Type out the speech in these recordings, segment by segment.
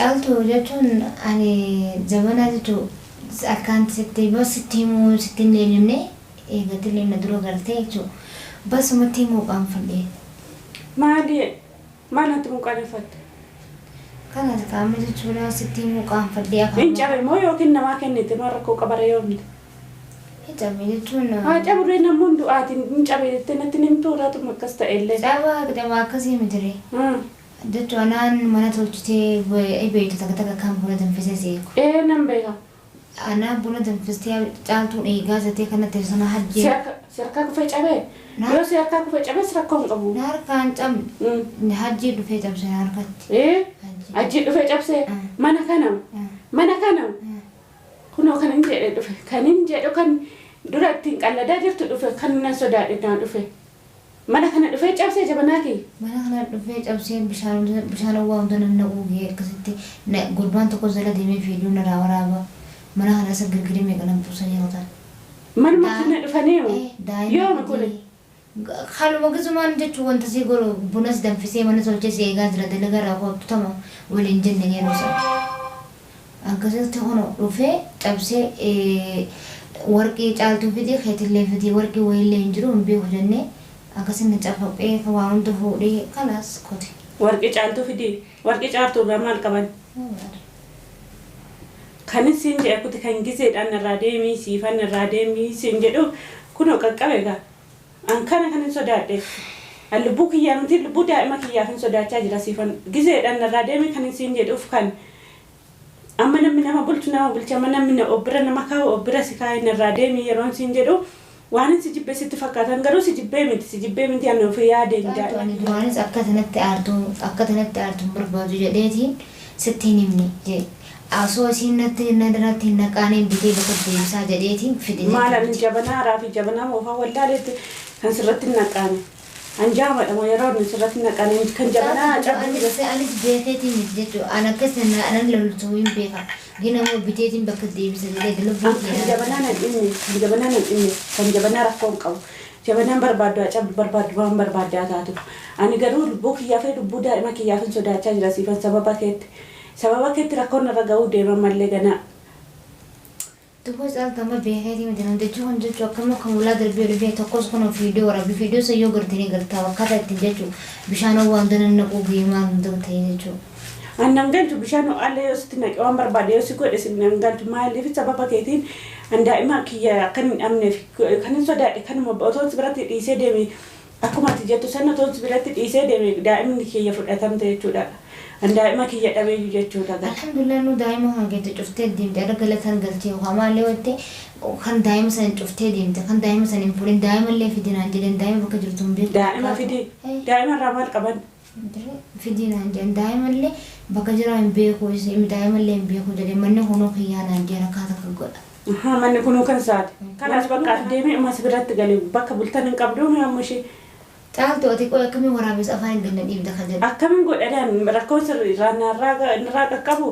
Caaltuu jechuun ani jabanaa jechuun akkaan sitti bas sitti himuu sitti hin deemne eegatillee na dura gartee jechuun basumatti himuu qaanfadhe. Maali maal natti muqaaneffatte? Kanas qaama jechuudha sitti himuu qaanfadhee Hin afaan. cabe moo yookiin namaa kennite maal rakkoo qabara yoomte? Hin cabe jechuun. Haa caburree namni hundu'aatiin hin cabe jettee natti himtuu irraatuma akkas ta'e illee. Caba caba akkasii miti. Jechuun anaan mana tolchitee beektu takka takka kan buna danfisee seeku. Ee nan beeka. Anaan buna danfistee caaltuun eegaa jettee kanatti sana hajjee. Si harkaa kufee cabee? Yoo si harkaa kufee cabees rakkoo hin qabu. Na harkaan cabne hajjii dhufee cabse na harkatti. Ee hajjii dhufee cabsee mana kana mana kana kunoo kan hin jedhe dhufe kan hin jedhu kan dura ittiin qalladaa jirtu dhufe kan nan sodaadhe naa dhufe. Mana kana dhufee cabsee jabanaa kee. Mana kana dhufee cabsee bishaan bishaan waa hunda nan naquu gahee akkasitti gurbaan tokko jala deemee fiiduu narraa waraaba. Mana kana isa girgirii meeqa nan buusanii qotan. Manuma kana dhufanii yooma kuni. Haaluma gisumaan jechuun wanta si godhu bunas danfisee mana tolchee si eegaa jira dalagaa irraa kootu tama waliin jenne yeroo sana. Akkasitti kun dhufee cabsee warqii caaltuu fidii keetillee fidii warqii wayiillee hin jiru hin beeku jennee akkasin cafaqee waa hunda fuudhee kalaas kote. Warqii caaltuu fidii warqii caaltuu irraa maal qaban? Kan siin jedhe kuti kan gizeedhaan irraa deemii siifan irraa deemii siin jedhu kunoo qaqqabe egaa. An kana kan hin sodaadhe. An lubbuu kiyyaa miti lubbuu daa'ima kiyyaaf hin sodaachaa jira siifan gizeedhaan irraa deemii kan siin jedhuuf kan amma namni nama bulchu nama bulcha amma namni obbira nama kaa'u obbira si kaa'e irraa deemii yeroon siin jedhu waan si jibbee sitti fakkaatan garuu si jibbee miti si jibbee miti ani ofii yaadeen Caaltuu ani duraanis akka tanatti aartu akka tanatti aartu hin barbaadu jedheetiin sitti hin himne jee. Osoo isiin natti na irratti hin naqaaneen bitee bakka deebisaa jedheetiin fide. Maal ani jabanaa haaraa fi jabanaa moofaa wallaaleetti kan sirratti hin naqaane. An jaamadha moo yeroo inni sirratti hin naqaane kan jabanaa cabdu. Anis beekeetiin miti jechuudha. An akkas anan loltuu hin beeka. Gina immoo biteetiin bakka deebisa jedhee lubbuun Kan jabanaa nan dhimne kan jabanaa nan dhimne kan jabanaa rakkoo hin qabu. Jabanaan barbaaddu haa cabdu barbaaddu waan barbaaddaa taatu. Ani garuu lubbuu kiyyaa fi lubbuu daa'ima kiyyaaf hin sodaachaa jira siifan sababa keetti. Sababa keetti rakkoon irra ga'uu deema mallee ganaa. Tokko caaltu amma beekeetii miti namtichi kun jechuun akkam akka mul'aa darbee dhufee tokkos kun fiidiyoo waraabii fiidiyoo isa yoo gartanii gartaa akkaataa ittiin jechuun bishaan waan hunda nannaquu gahee maal hunda ta'e jechuudha. Annan galchu bishaan ho'aallee yoo sitti naqe waan barbaade yoo si godhe si nan galchu maaliif sababa keetiin an daa'ima kiyya akkan hin dhabneef kan hin sodaadhe kanuma otoo si biratti dhiisee deeme akkuma ati jettu sana otoo si biratti dhiisee deeme daa'imni kiyya fudhatamte jechuudha. An daa'ima kiyya dhabeeyyu jechuudha. Alhamdulillah nu daa'ima kan keessa cuftee deemte irra galatan galchee hamaallee watte kan daa'ima sana cuftee deemte kan daa'ima sana hin fuudhin daa'ima illee fidinaan jedhan daa'ima bakka jirtu hin beeku. Daa'ima fidi daa'ima irraa maal qaban? Fidinaan jedhan daa'ima illee bakka jiraa hin beeku daa'ima illee hin beeku jedhe manni kunuu kiyyaa naan jedhan akkaataa kan godha. Manni kunuu kan isaati. Kanaas bakka ati deemee ammas biratti galee bakka bultan hin qabdu amma ishee. Caaltuu ati qoy akkamiin waraabessa afaan hin ganna dhiibda kan jedhu. Akkamiin godhadhaan rakkoon sirrii narraa qaqqabu.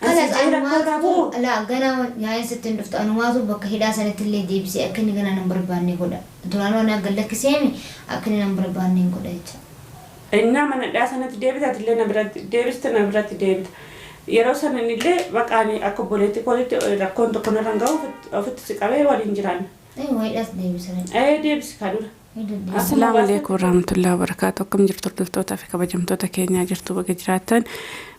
Kanas anumaatu laa ganaa yaa'in sitti hin dhuftu anumaatu bakka hidhaa sanatti illee deebisee akka inni ganaa nan barbaanne godha. Duraanuu ani akka lakkiseemi akka inni nan barbaanne hin godha jecha. Innaa mana hidhaa sanatti deebita ati illee na biratti deebiste na biratti deebita. Yeroo sana illee bakka ani akka obboleetti kootitti rakkoon tokko narra hin gahu ofitti si qabee waliin jiraanna. Ee wayiidhaas deebisanii. Ee deebisi kadura. Assalaamu alaikum warahmatullahi wabarakatuh. Akkam jirtu hordoftoota fi kabajamtoota keenyaa jirtu baga jiraattan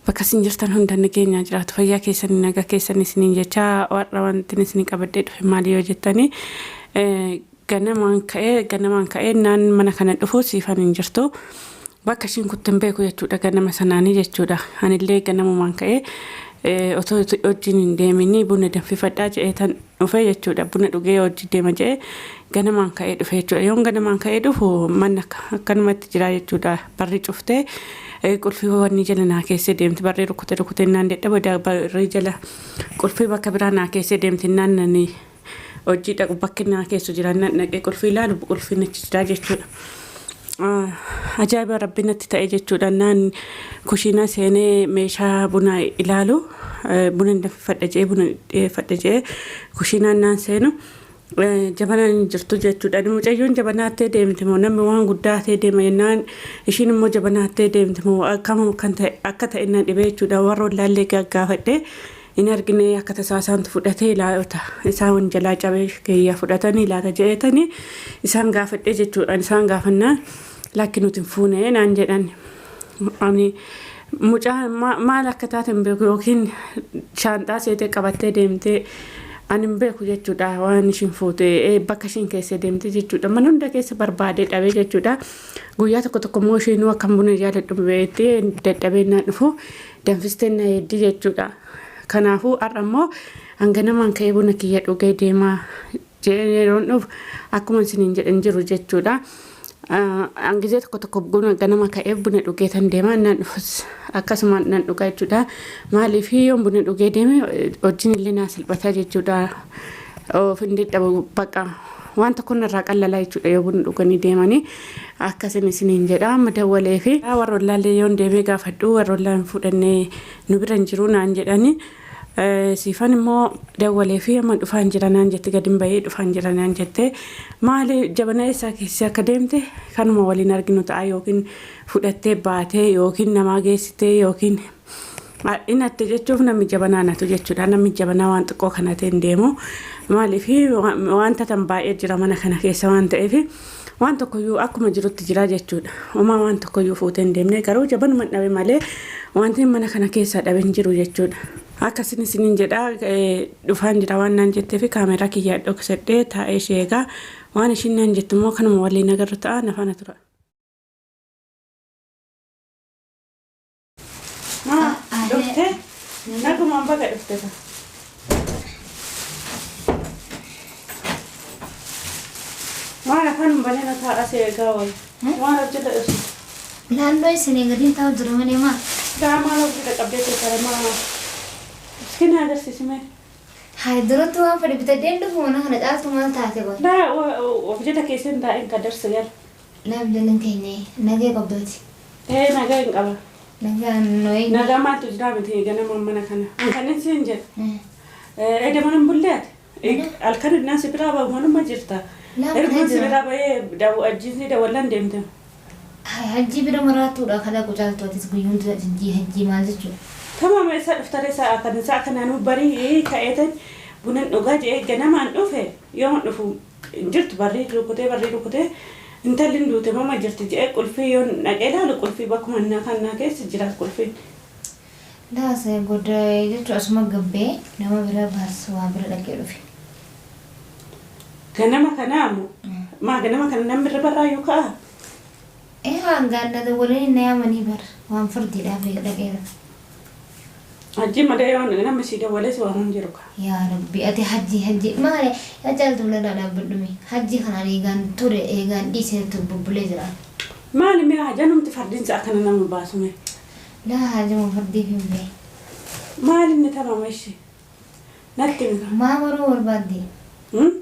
bakka isin jirtan hunda nageenyaa jiraatu fayyaa keessanii nagaa keessanii isiniin jecha warra wanti isin qabadhee dhufe maali yoo jettanii ganamaan ka'ee naan mana kana dhufu siifan hin jirtu. Bakka ishiin kutte hin beeku jechuudha ganama sanaanii jechuudha. Anillee ganamumaan ka'ee otoo hojiin hin deeminii buna danfifadhaa jedhee tan dhufe jechuudha. Buna dhugee hojii deema jedhee ganamaan ka'ee dhufe jechuudha. Yoon ganamaan ka'ee dhufu manni akkanumatti jira jechuudha. Barri cuftee qulfii wanni jala naa keessee deemti. Barri rukute rukute naan dadhaba barri jala qulfii bakka biraa naa keessee deemti naan nani hojii dhaqu bakki naa keessu jira nan dhaqee qulfii ilaalu qulfiin achi jira jechuudha. Ajaa'iba rabbi natti ta'e jechuudha. Naan kushiinaa seenee meeshaa bunaa ilaalu buna danfifadha jedhee buna dhiyeeffadha jedhee kushiinaan naan seenu. Jabanaan hin jirtu jechuudha. Mucayyoon jabanaattee deemte moo namni waan guddaa ta'e deema jennaan ishiin immoo jabanaattee deemte moo akkam kan ta'e akka ta'e na dhibee jechuudha. Warra ollaallee gaggaafadhe hin argine akka tasaa isaantu fudhatee laata isaan jalaa cabee keeyyaa fudhatanii laata jedhetanii isaan gaafadhe jechuudha. Isaan gaafannaan lakki nuti hin fuune naan jedhan. Ani mucaa maal akka taate hin beeku yookiin shaanxaa seetee qabattee deemtee ani hin beeku jechuudha waan ishiin fuute bakka ishiin keessa deemte jechuudha. Mana hunda keessa barbaadee dhabee jechuudha. Guyyaa tokko tokko immoo isheenuu akkam buna jaaladhu beektee dadhabee naan dhufu danfistee na eeddi jechuudha. Kanaafuu har'a immoo hanga namaan ka'ee buna kiyya dhugee deemaa jedhee yeroon dhufu akkuma isiniin jedhan jiru jechuudha. Hangizee tokko tokko buna ganama ka'ee buna dhugee tan deema nan dhufus akkasuma nan dhuga jechuudha. Maaliif yoon buna dhugee deeme hojiin illee naa salphata jechuudha. Of hin dadhabu baqa waan tokko narraa qallalaa jechuudha yoo buna dhuganii deemanii akkasin isiniin jedha. Amma dawwalee fi warra ollaallee yoon deemee gaafadhu warra ollaa hin fudhannee nu bira hin jiru naan jedhani. Siifan immoo dawwalee fi amma dhufaan jira naan jette gadi hin bahee dhufaan jira naan jette maali jabana eessaa keessi akka deemte kanuma waliin arginu ta'a yookiin fudhattee baatee yookiin namaa geessitee yookiin hinatte jechuuf namni jabanaa natu jechuudha. Namni jabanaa waan xiqqoo kana ta'e hin deemu. Maaliif wanta tan baay'ee jira mana kana keessa waan ta'eef waan tokkoyyuu akkuma jirutti jira jechuudha. Homaa waan tokkoyyuu fuutee hin deemne garuu jabanuma dhabe malee wanti mana kana keessaa dhabe hin jiru jechuudha. Akkasin isiniin jedha dhufaan jira waan naan jettee fi kaameraa kiyyaa dhoksadhee taa'ee ishee eegaa waan ishiin naan jettu immoo kanuma waliin agarru ta'a na faana tura. Dhuftee? Nagumaan baga dhufte ta. Waan afaan hin banina taa'aa si eegaa oola. Waan hojjeta dhufte. Naannoo isin eegatiin taa'u jira malee maa? Daa maal hojjeta qabdee teessara maa? Iskina agarsiisi mee. Hayi duratti waan fedhe bitadheen dhufu mana kana caaltu maal taate qoy. Daa of jala keessa hin taa'in ka darsa jala. Naaf jalan teenye nagee qabdooti. Ee nagaa hin qaba. Nagaan nooyi. Nagaa maaltu jira miti ganama mana kana. An kanin siin jedha. Eda mana hin bullee ati. Halkan innaa si biraa bahu manuma jirta. Laa Erguun mana si jira. biraa bahee dawu ajjiisni dawallan deemte. Hayi hajjii bira maraatuudha kadha qucaaltu atis guyyuun hajjii hajjii maal jechuudha. Tamam eessa dhuftare sa'a kana sa'a kanaanuu barii ka'eetan bunan dhugaa jedhee ganamaan dhufe yoon dhufu hin jirtu barrii rukutee barrii rukutee intalli hin duute mama jirti jedhee qulfii yoon dhaqee ilaalu qulfii bakkuma innaa kannaa keessa jira qulfiin. Laasa goda jechuun asuma gabbee nama bira baas waa bira dhaqee dhufe. Ganama kanaamu maa ganama kana namni irra barraayyuu ka'a. Ee hangaan na waliin na yaamanii bar waan fardiidhaaf dhaqeera. Hajji malee yoon namni si dawwalee si waamuun jiru ka. Yaa Rabbi ati hajji hajji maali yaa caaltu biladhaa dhaabbadhume hajji kanaan eegaan ture eegaan dhiisee bubbulee jira. Maali mee hajanumti fardiin sa'a kana nama baasume. Laa hajama fardiif hin bee. Maali inni tamama ishee? Natti mika. Maa baruu barbaadde?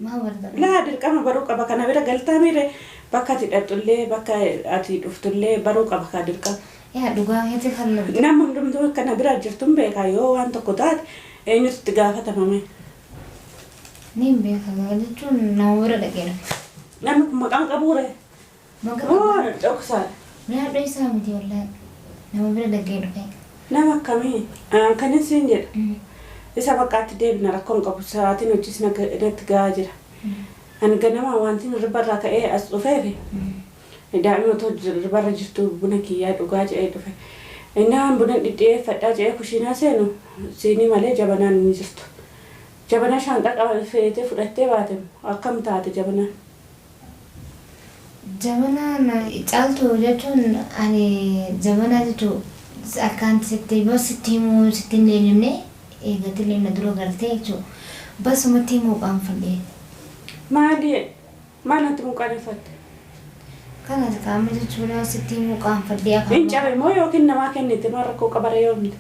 Maa barbaadde? Laa dirqama baruu qaba kana bira galtaa miire bakka ati dhaqxullee bakka ati dhuftullee baruu qaba kaa dirqama. Yaa dhugaa keetii kan Namni hundumtuu kana bira jirtun beekaa yoo waan tokko taate eenyutu itti gaafatamame. Ni hin beeka jechuun nama bira dhaqee dhufe. Namni kun maqaan qabuure? Maqaa Moo dhoksaadha? Mi'a dho'isaa miti wallaahi. Nama bira dhaqee dhufe. Nama akkamii? Kanin siin jedha. Isa bakkaatti deebina rakkoon qabu sa'aatiin hojii natti gahaa jira. Ani ganama wanti hirriba irraa ka'ee as dhufeefi daa'ima otoo hirriba jirtu buna kiyyaa dhugaa jedhee dhufe. Innaan buna dhidhiyeeffadhaa jedhee kushiinaa seenu siinii malee jabanaan hin jirtu. Jabanaa shaanxaa qaba feetee fudhattee baate akkam taate jabanaan? Jabanaan caaltu jechuun ani jabanaa jechuun akkaan sitti bas sitti himuu sitti hin leenjifne eegatillee na dura gartee jechuudha. Basumatti himuu qaanfadhe. Maali maal natti muqaaneffatte? Kanas qaama jechuudha sitti himuu qaanfadhee Hin afaan. cabe moo yookiin namaa kennite maal rakkoo qabara yoomte?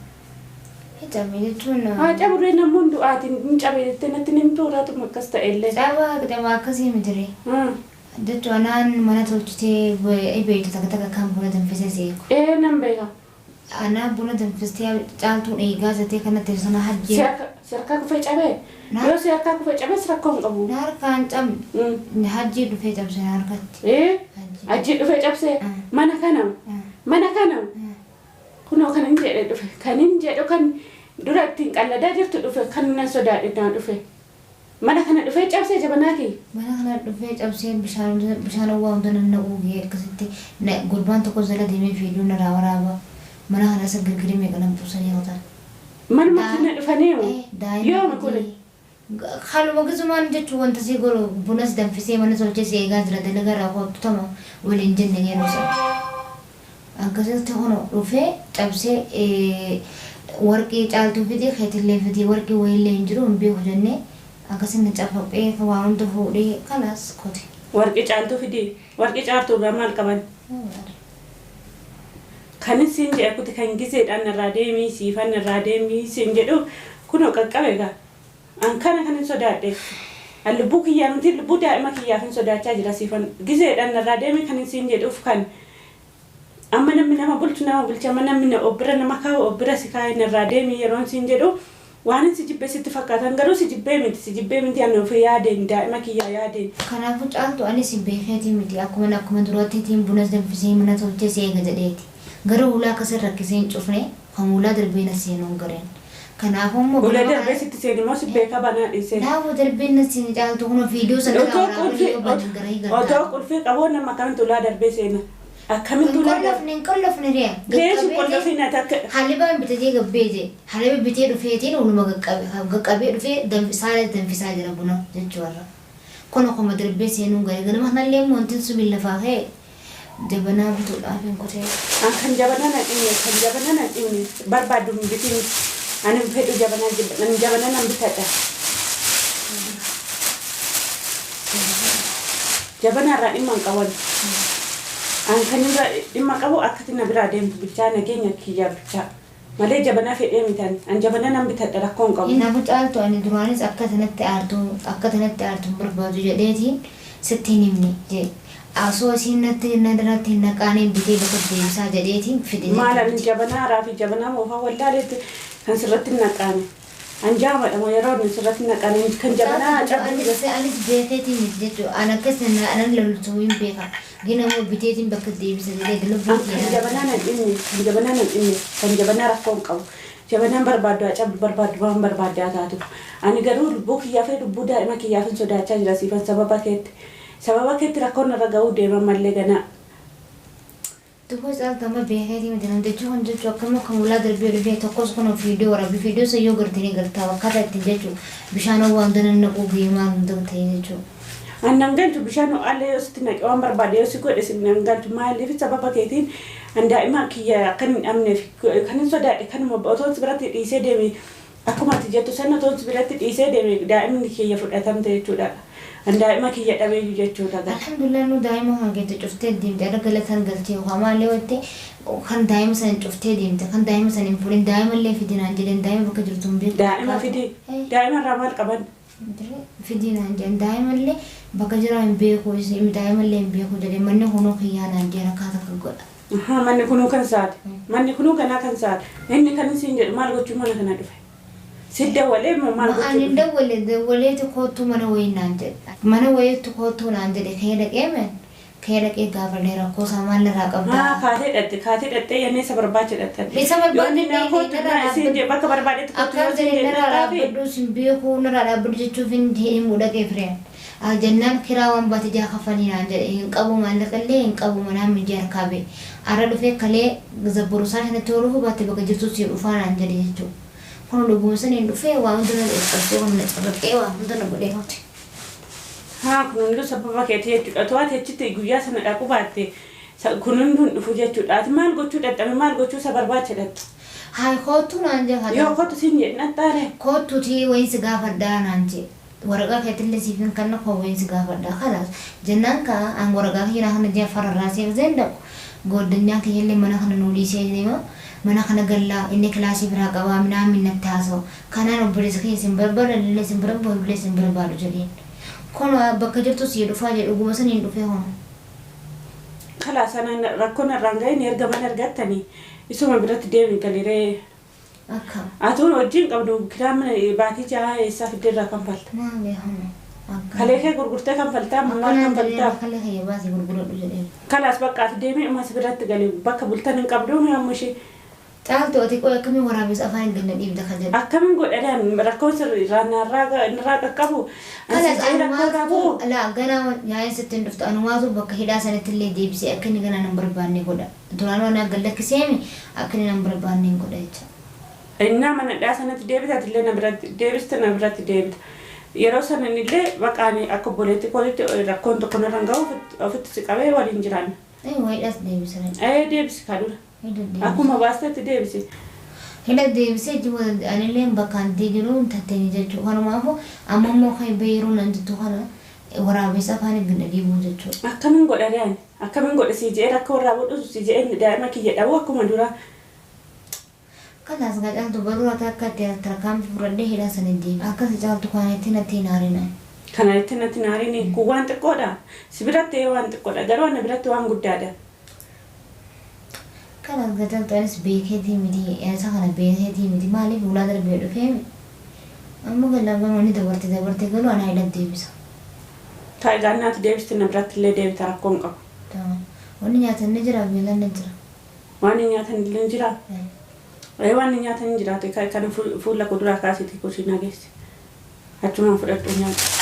Hin cabe jechuun Haa caburree namoonni du'aatiin hin cabe jettee natti nimtuu raatuma akkas ta'e illee. Caba caba akkasii miti jechuun anaan mana tolchitee beektu takka takka kan buna danfisee seeku. Ee nan beeka. Anaa buna danfistee Caaltuun eegaa jettee kanatti sana hajjee. Si harkaa kufee cabee? Yoo si harkaa kufee cabee si rakkoo hin qabu. Na harkaan cabne, hajjii dhufee cabse na harkatti. Hajjii dhufee cabse mana kana mana kana kunoo kan hin jedhe dhufe kan hin jedhu kan dura ittiin qalladaa jirtu dhufe kan nan sodaadhe naa dhufe mana kana dhufee cabsee jabanaa kee. Mana kana dhufee cabsee bishaan bishaan waa hunda nan naquu gahee akkasitti gurbaan tokko jala deemee fiiguu narraa waraaba. Mana kana isa girgirii meeqa nan buusanii qotan. Manuma kana dhufanii yooma kun. Haaluma gisumaan jechuun wanta si godhu bunas danfisee mana tolchee si eegaa jira dalagaa irraa kottu tama waliin jenne yeroo sana. Akkasitti kun dhufee cabsee warqii Caaltuu fidii keetillee fidii warqii wayiillee hin jiru hin beeku jennee akkasitti cafaqee waa hunda fuudhee kalaas kote. Warqii Caaltuu fidii warqii Caaltuu irraa maal qaban? Kan siin jedhe kuti kan gizeedhaan irraa deemii siifan irraa deemii siin jedhu kunoo qaqqabe egaa. An kana kan hin sodaadhe. An lubbuu kiyyaa miti lubbuu daa'ima kiyyaaf hin sodaachaa jira siifan gizeedhaan irraa deemii kan siin jedhuuf kan amma namni nama bulchu nama bulcha amma namni obbira nama kaa'u obbira si kaa'e irraa deemii yeroon siin jedhu waan si jibbee sitti fakkaatan garuu si jibbee miti ani ofii yaadeen daa'ima kiyyaa yaadeen. Kanaafuu Caaltu anis beekeetii miti akkuma akkuma duraattiin bunas danfisee mana tolchee si eega jedheeti. Garuu ulaa akkasii rakkisee hin cufne kan ulaa darbee na seenuun gareen. Kanaafuu immoo. Ulaa darbee sitti seeni moo si beekaa banaa dhiisee? Daawwa darbee na seeni Caaltu kun viidiyoo sana irraa waraabanii yoo banan gara hin Otoo gargaaru. qulfii qaboo nama akkamitti ulaa darbee seena? Akkamitti ulaa darbee? Hin qollofne re'a. Leessi qollofin ati akka. Halibaan bitatee gabbee jee. Haliba bitee dhufeetiin uluma qaqqabe qaqqabee dhufee saala danfisaa jira buna jechuudha. Kun akkuma darbee seenuun garee ganama kanallee immoo wanti sun lafaa ka'e jabanaa bituudhaaf hin kutee. An kan jabanaa na dhimne kan jabanaa na dhimne barbaadu hin bitin ani hin fedhu jabanaa an jabanaa nan bitadha. Jabanaa irraa dhimma hin qaban. An kan irraa dhimma qabu akkati na biraa deemtu bichaa nageenya kiyyaa bichaa. Malee jabanaa fedhee mitan an jabanaa nan bitadha rakkoo hin qabu. Kanaafuu Caaltu ani duraanis akka sanatti aartu akka sanatti aartu hin barbaadu jedheetiin sitti hin himne jee. Osoo isiin natti narratti hin naqaaniin bitee bakka deebisaa jedheetiin fide. Maal ani jabanaa haaraa fi jabanaa moofaa wallaaleetti kan sirratti hin naqaane. An jaamadha moo yeroo inni sirratti hin naqaane kan jabanaa cabdu. Anis beekeetiin miti jechuudha. An akkas anan loltuu hin beeka. Gina immoo biteetiin bakka deebisa jedhee lubbuu Kan jabanaa nan dhimne kan jabanaa nan dhimne kan jabanaa rakkoo hin qabu. Jabanaan barbaaddu haa cabdu barbaaddu waan barbaadde haa taatu. Ani garuu lubbuu kiyyaa fi lubbuu daa'ima kiyyaaf hin sodaachaa jira siifan sababa keetti. Sababa keetti rakkoon irra ga'uu deema mallee ganaa. Tokko Caaltu amma beekeetii miti namtichi kun jechuun akkama kan ulaa darbee dhufee tokkos kun viidiyoo waraabbii viidiyoo san yoo gartanii gartaa akkaataa ittiin jechuun bishaan waan hunda nannaquu gahee maal hunda ta'e jechuudha. An nan galchu bishaan ho'aallee yoo sitti naqe waan barbaade yoo si godhe si nan galchu maaliif sababa keetiin an daa'ima kiyya akkan hin dhabneef kan hin sodaadhe kanuma otoo si biratti dhiisee deeme akkuma ati jettu sana otoo si biratti dhiisee deeme daa'imni kiyya fudhatamte jechuudha. An daa'ima kiyya dhabeeyyu jechuudha. Alhamdulillah nu daa'ima kan keessa cuftee deemte irra galatan galchee yookaan maallee watte kan daa'ima sana cuftee deemte kan daa'ima sana hin fuudhin daa'ima illee fidinaan jedhan daa'ima bakka jirtu hin beeku. Daa'ima fidi daa'ima irraa maal qaban? Fidinaan jedhan daa'ima illee bakka jiraa hin beeku daa'ima illee hin beeku jedhee manni kunuu kiyyaanaan jedhan akkaataa akka godha. Manni kunuu kan saate manni kunuu kanaa kan saate inni kan isin jedhu maal gochuu mana kana dhufe? Si dawwalee moo maal gochuu? Ani dawwale dawwaleetu kootu mana wayii naan jedhe. Mana wayiitu kootu naan jedhe ka'ee dhaqee men ka'ee dhaqee gaafadhee rakkoo isaa maal irraa qabdaa? Kaatee dhattee yennee isa barbaacha dhattee. Isa Yoo inni na kootu na isin jedhe bakka barbaadetti kootu yoo Akkaan isin jedhe jedhe narraa dhattaafi. dhaabbadhu sin beekuu narraa dhaabbadhu jechuuf hin himuu dhaqee fireen. Jennaan kiraa waan baate jaa kafalii naan jedhe hin qabu maallaqallee hin qabu manaan mijee harkaa ba'e. Arra dhufee kalee zabborusaa kanatti ooluu baatte bakka jirtu si dhufaa naan jedhe jechuudha. Kun dhuguma saniin dhufee waa hunda na cabsee kun na carraqee waa hunda na godhee hote. Haa kun hunduu sababa keetii jechuudha. Otoo ati achitti guyyaa sana dhaquu baatte kun hunduu hin dhufu jechuudha. Ati maal gochuu dadhabe maal gochuu isa barbaacha dhatte? Haa kootu naan jedhe. Yoo kootu siin jedhe nattaare. Kootuutii wayiin si gaafadhaa naan jedhe. Waraqaa keetillee siif hin kenna koo wayiin si gaafadhaa kalaas. Jennaan kaa an waraqaa kiyya kana jee fararraa siif zeen dhaqu. Gooddanyaa kiyyallee mana kana nuu dhiisee deema. Mana kana gallaa inni kilaasii biraa qabaa minaan minnatti haasa'u. Kanaan obboleessa kiyya isin barbaadu illee isin barbaadu illee isin barbaadu jedheen. Kun bakka jirtu si dhufaa jedhu dhuguma saniin dhufee hono. Kalaa sana rakkoon irraan ga'een erga mana argattanii Isuma biratti deemi galiree. Akka. Atuun wajjin qabdu kiraa mana baatii jaha eessaa fidde irraa kanfalta? Maal beekamu? Akka. Kalee kee gurgurtee kanfaltaa maal Akkanaan kanfaltaa? jedhee kalee kiyya baasii gurguradhu jedhee. Kalaas bakka ati deemee amma si biratti gali bakka bultan hin qabdu amma ishee. Caaltu ati qoy akkamiin waraabessa afaan hin ganna dhiibda kan jedhu. Akkamiin godhadhaan rakkoon sirraa narraa qaqqabu? Kalas Ani rakkoo qabu. anumaatu laa ganaa yaa'in sitti hin dhuftu anumaatu bakka hidhaa sanatti illee deebisee akka inni ganaa nan barbaanne godha. Duraanuu ani akka lakkiseemi akka inni nan barbaanne hin godha jecha. Innaa mana hidhaa sanatti deebita ati illee na biratti deebiste na biratti deebita. Yeroo sanan illee bakka ani akka obboleetti kootitti rakkoon tokko narra hin gahu ofitti si qabee waliin jiraanna. Ee waa hidhaas deebisa. Ee deebisi kadura. Hidha deebisa. Akkuma baastetti deebisi. Hidha deebisee jiru anillee bakka anti jiru tatteeni jechuudha. Kanumaafuu amma immoo kan yeroo nan jettu kana waraabessa afaan hin ganna dhiibuu jechuudha. Akkamiin godha daan? Akkamiin godha si je'ee rakkoo irraa budhusu si je'ee daa'ima kiyya dhabuu akkuma duraa. Kalaas gaa caaltu baruu ati akka itti tarkaanfii fudhadhee hidhaa sana hin deebi. Akkas caaltu kana itti natti hin aarina. Kana itti natti hin aarini kun waan xiqqoodha. Si biratti waan xiqqoodha garuu ana biratti waan guddaadha. Kalaas gaa caaltu anis beekeetii miti isa kana beekeetii miti maaliif ulaa darbee dhufee amma galaa dabarte dabarte galuu ana hidha deebisa. Taayigaan naati deebiste na biratti illee deebita rakkoo hin qabu. Wanni nyaatan ni jira beelan ni jira. Waan hin nyaatan illee ni jira. Waan hin nyaatan hin jiraate kana fuula kuduraa kaasiti kushiinaa geessi. Achumaan fudhadhu nyaata.